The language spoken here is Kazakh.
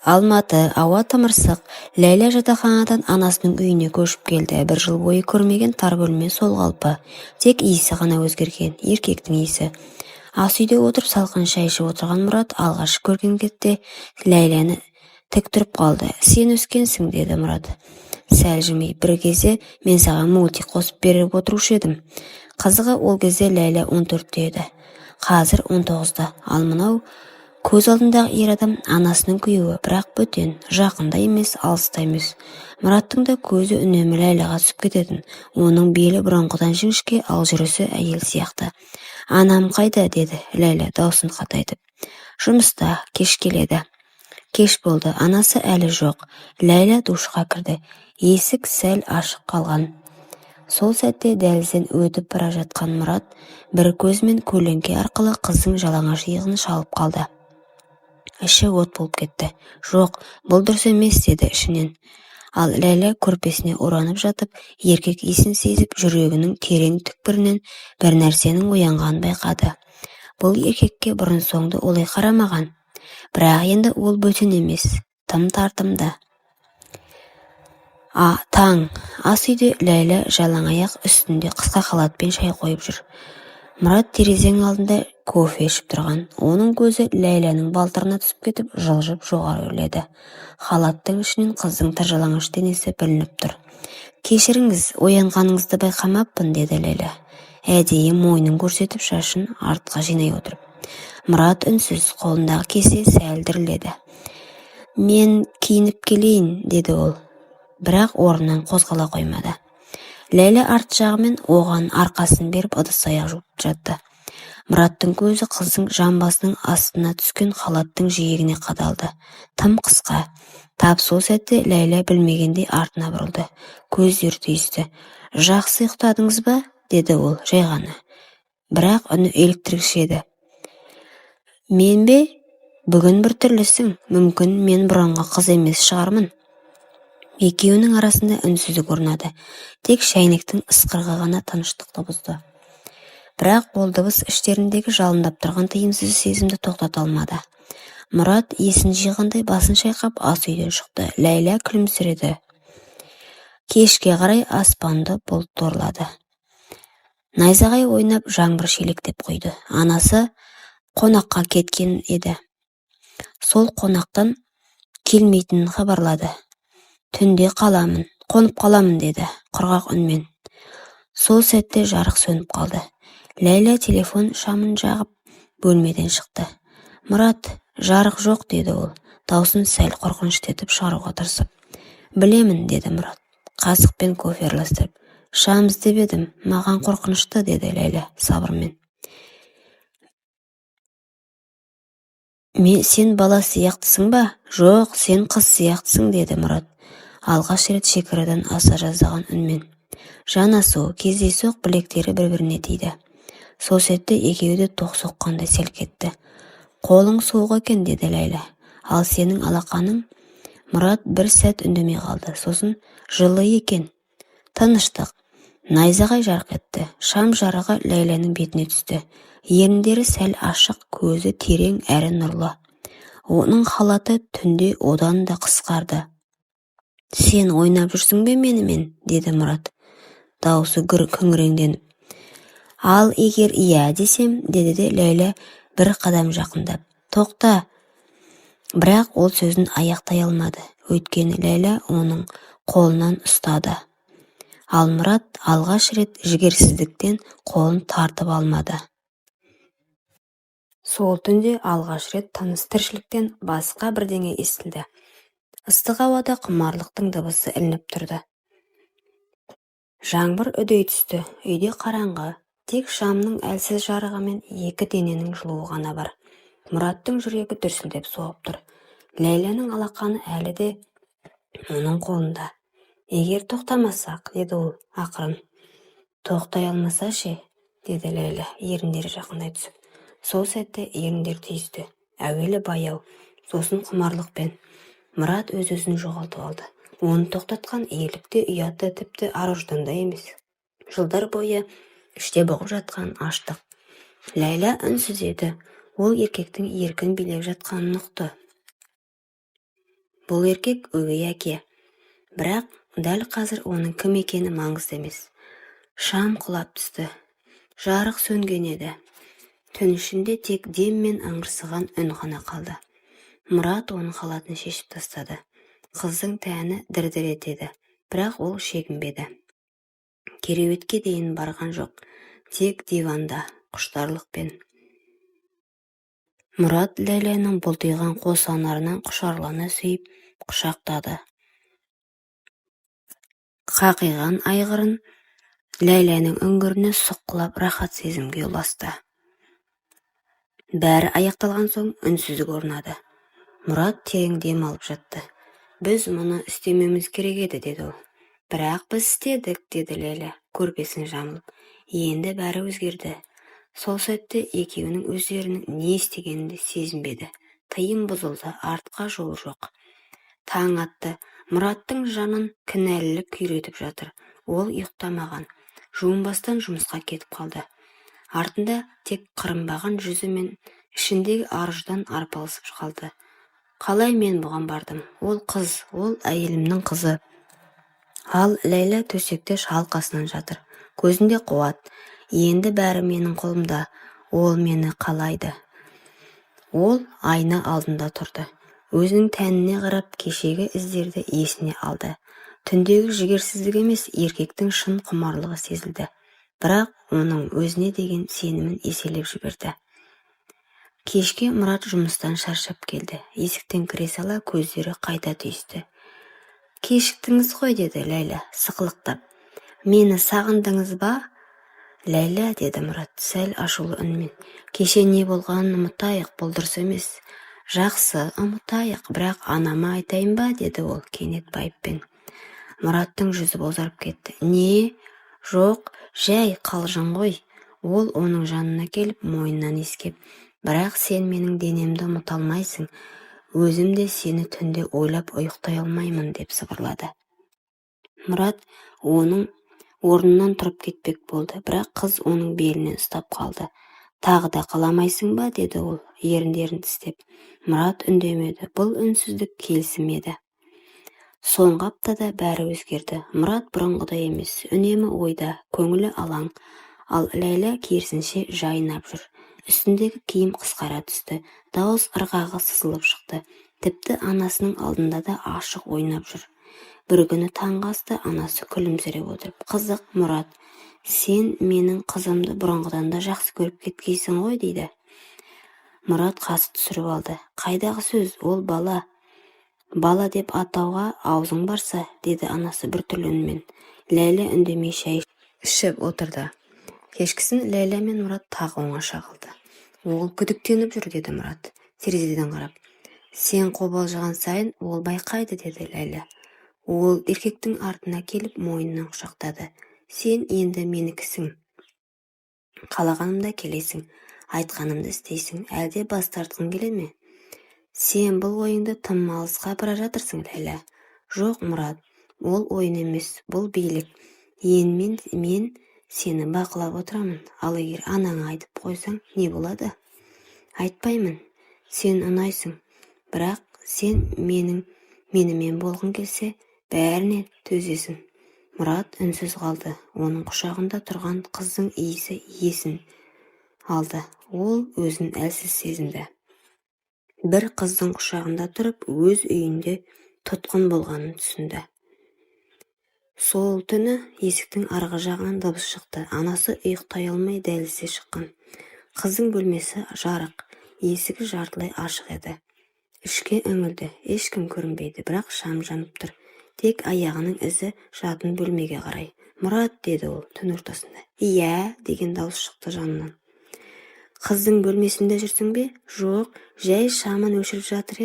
Алматы, ауа тымырсық. Ләйлә жатақханадан анасының үйіне көшіп келді. Бір жыл бойы көрмеген тар бөлме сол қалпы. Тек иісі ғана өзгерген, еркектің иісі. Ас үйде отырып салқын шай ішіп отырған Мұрат алғаш көрген кезде Ләйләні тік тұрып қалды. «Сен өскенсің», – деді Мұрат сәл жымиып. «Бір кезде мен саған мультик қосып беріп отырушы едім». Қызығы, ол кезде Ләйлә 14-те еді. Қазір 19-да. Ал мынау көз алдындағы ер адам анасының күйеуі, бірақ бөтен, жақын да емес, алыс та емес. Мұраттың да көзі үнемі Ләйләға түсіп кететін. Оның белі бұрынғыдан жіңішке, ал жүрісі әйел сияқты. «Анам қайда?» – деді Ләйлә даусын қатайтып. «Жұмыста, кеш келеді». Кеш болды, анасы әлі жоқ. Ләйлә душқа кірді. Есік сәл ашық қалған. Сол сәтте дәлізден өтіп бара жатқан Мұрат бір көзімен көлеңке арқылы қыздың жалаңаш иығын шалып қалды. Іші от болып кетті. «Жоқ, бұл дұрыс емес», – деді ішінен. Ал Ләйлә көрпесіне оранып жатып, еркек иісін сезіп, жүрегінің терең түкпірінен бір нәрсенің оянғанын байқады. Бұл еркекке бұрын-соңды олай қарамаған. Бірақ енді ол бөтен емес, тым тартымды. Таң. Ас үйде Ләйлә жалаң аяқ, үстінде қысқа халатпен шай қойып жүр. Мұрат терезенің алдында кофе ішіп тұрған. Оның көзі Ләйләнің балтырына түсіп кетіп, жылжып жоғары өрледі. Халаттың ішінен қыздың тыр жалаңаш денесі білініп тұр. «Кешіріңіз, оянғаныңызды байқамаппын», – деді Ләйлә әдейі мойнын көрсетіп, шашын артқа жинай отырып. Мұрат үнсіз, қолындағы кесе сәл дірілдеді. «Мен киініп келейін», – деді ол, бірақ орнынан қозғала қоймады. Ләйлә арт жағымен оған арқасын беріп, ыдыс-аяқ жуып жатты. Мұраттың көзі қыздың жамбасының астына түскен халаттың жиегіне қадалды. Тым қысқа. Тап сол сәтте Ләйлә білмегендей артына бұрылды. Көздері түйісті. «Жақсы ұйықтадыңыз ба?» – деді ол жай ғана. Бірақ үні еліктіргіш еді. «Мен бе? Бүгін біртүрлісің. Мүмкін, мен бұрынғы қыз емес шығармын». Екеуінің арасында үнсіздік орнады. Тек шәйнектің ысқырығы ғана тыныштықты бұзды. Бірақ ол дыбыс іштеріндегі жалындап тұрған тыйымсыз сезімді тоқтата алмады. Мұрат есін жиғандай басын шайқап, ас үйден шықты. Ләйлә күлімсіреді. Кешке қарай аспанды бұлт торлады. Найзағай ойнап, жаңбыр шелектеп құйды. Анасы қонаққа кеткен еді. Сол қонақтан келмейтінін хабарлады. «Түнде қаламын, қонып қаламын», – деді құрғақ үнмен. Сол сәтте жарық сөніп қалды. Ләйлә телефон шамын жағып, бөлмеден шықты. «Мұрат, жарық жоқ», – деді ол, даусын сәл қорқыныштетіп шығаруға тырысып. «Білемін», – деді Мұрат, қасықпен кофе араластырып. «Шам іздеп едім, маған қорқынышты», – деді Ләйлә сабырмен. «Мен сен бала сияқтысың ба?» «Жоқ, сен қыз сияқтысың», – деді Мұрат алғаш рет шекарадан аса жаздаған үнмен. Жанасу, кездейсоқ білектері бір-біріне тиді. Сол сәтте екеуі де тоқ соққандай селк етті. «Қолың суық екен», – деді Ләйлә. «Ал сенің алақаның?» Мұрат бір сәт үндемей қалды. Сосын: «Жылы екен». Тыныштық. Найзағай жарқ етті. Шам жарығы Ләйләнің бетіне түсті. Еріндері сәл ашық, көзі терең әрі нұрлы. Оның халаты түнде одан да қысқарды. «Сен ойнап жүрсің бе менімен?» – деді Мұрат, даусы күңіреңденіп. «Ал егер иә десем?» – деді де Ләйлә бір қадам жақындап. «Тоқта!» Бірақ ол сөзін аяқтай алмады. Өйткені Ләйлә оның қолынан ұстады. Ал Мұрат алғаш рет жігерсіздіктен қолын тартып алмады. Сол түнде алғаш рет тыныс тіршіліктен басқа бірдеңе естілді. Ыстық ауада құмарлықтың дыбысы ілініп тұрды. Жаңбыр үдей түсті. Үйде қараңғы. Тек шамның әлсіз жарығы мен екі дененің жылуы ғана бар. Мұраттың жүрегі дүрсілдеп соғып тұр. Ләйләнің алақаны әлі де оның қолында. «Егер тоқтамасақ», – деді ол ақырын. «Тоқтай алмаса ше?» – деді Ләйлә, еріндері жақындай түсіп. Сол сәтте еріндер түйісті. Әуелі баяу, сосын құмарлықпен. Мұрат өз-өзін жоғалтып алды. Оны тоқтатқан ерлік те, ұят та, тіпті ар-ождан да емес. Жылдар бойы іште бұғып жатқан аштық. Ләйлә үнсіз еді. Ол еркектің еркін билеп жатқанын ұқты. Бұл еркек өгей әке. Бірақ дәл қазір оның кім екені маңызды емес. Шам құлап түсті. Жарық сөнген еді. Түн ішінде тек дем мен ыңырсыған үн ғана қалды. Мұрат оның халатын шешіп тастады. Қыздың тәні дір-дір етеді, бірақ ол шегінбеді. Кереуетке дейін барған жоқ, тек диванда, құштарлықпен. Мұрат Ләйләнің бұлтиған қос анарынан құшарлана сүйіп, құшақтады. Қақиған айғырын Ләйләнің үңгіріне сұққылап, рахат сезімге ұласты. Бәрі аяқталған соң үнсіздік орнады. Мұрат терең дем алып жатты. «Біз мұны істемеуіміз керек еді», – деді ол. «Бірақ біз істедік», – деді Ләйлә көрпесін жамылып. Енді бәрі өзгерді. Сол сәтте екеуінің өздерінің не істегенін де сезінбеді. Тыйым бұзылды, артқа жол жоқ. Таң атты. Мұраттың жанын кінәлілік күйретіп жатыр. Ол ұйықтамаған. Жуынбастан жұмысқа кетіп қалды. Артында тек қырынбаған жүзі мен ішіндегі ар-ұждан арпалысып қалды. Қалай мен бұған бардым? Ол қыз, ол әйелімнің қызы. Ал Ләйлә төсекте шалқасынан жатыр. Көзінде қуат. Енді бәрі менің қолымда. Ол мені қалайды. Ол айна алдында тұрды. Өзінің тәніне қарап, кешегі іздерді есіне алды. Түндегі жігерсіздік емес, еркектің шын құмарлығы сезілді. Бірақ оның өзіне деген сенімін еселеп жіберді. Кешке Мұрат жұмыстан шаршап келді. Есіктен кіре сала көздері қайта түйісті. «Кешіктіңіз ғой», – деді Ләйлә сықылықтап. «Мені сағындыңыз ба?» «Ләйлә», – деді Мұрат сәл ашулы үнмен. «Кеше не болғанын ұмытайық, бұл дұрыс емес». «Жақсы, ұмытайық, бірақ анама айтайын ба?» – деді ол кенет байыппен. Мұраттың жүзі бозарып кетті. «Не? Жоқ, жай қалжың ғой». Ол оның жанына келіп, мойнынан иіскеп: «Бірақ сен менің денемді ұмыта алмайсың. Өзім де сені түнде ойлап ұйықтай алмаймын», – деп сыбырлады. Мұрат оның орнынан тұрып кетпек болды, бірақ қыз оның белінен ұстап қалды. «Тағы да қаламайсың ба?» – деді ол еріндерін тістеп. Мұрат үндемеді. Бұл үнсіздік келісім еді. Соңғы аптада бәрі өзгерді. Мұрат бұрынғыдай емес, үнемі ойда, көңілі алаң. Ал Ләйлә керісінше жайнап жүр. Үстіндегі киім қысқара түсті, дауыс ырғағы сызылып шықты. Тіпті анасының алдында да ашық ойнап жүр. Бір күні таңғы аста анасы күлімсіреп отырып: «Қызық, Мұрат, сен менің қызымды бұрынғыдан да жақсы көріп кеткейсің ғой», – дейді. Мұрат қасы түсіріп алды. «Қайдағы сөз, ол бала». «Бала деп атауға аузың барса», – деді анасы біртүрлі үнмен. Ләйлә үндемей шай ішіп отырды. Кешкісін Ләйлә мен Мұрат тағы оңаша қалды. «Ол күдіктеніп жүр», – деді Мұрат терезеден қарап. «Сен қобалжыған сайын ол байқайды», – деді Ләйлә. Ол еркектің артына келіп, мойнынан құшақтады. «Сен енді менікісің. Қалағанымда келесің, айтқанымды істейсің. Әлде бас тартқың келе ме? Сен бұл ойыңды тым алысқа апара жатырсың, Ләйлә». «Жоқ, Мұрат, ол ойын емес, бұл билік. Енді мен сені бақылап отырамын. Ал егер анаңа айтып қойсаң, не болады?» «Айтпаймын. Сен ұнайсың. Бірақ сен менімен болғың келсе, бәріне төзесің». Мұрат үнсіз қалды. Оның құшағында тұрған қыздың иісі есін алды. Ол өзін әлсіз сезінді. Бір қыздың құшағында тұрып, өз үйінде тұтқын болғанын түсінді. Сол түні есіктің арғы жағынан дыбыс шықты. Анасы ұйықтай алмай дәлізге шыққан. Қыздың бөлмесі жарық, есігі жартылай ашық еді. Ішке үңілді. Ешкім көрінбейді, бірақ шам жанып тұр. Тек аяғының ізі жатын бөлмеге қарай. «Мұрат», – деді ол түн ортасында. «Иә», – деген дауыс шықты жанынан. «Қыздың бөлмесінде жүрсің бе?» «Жоқ, жай шамын өшіріп жатыр».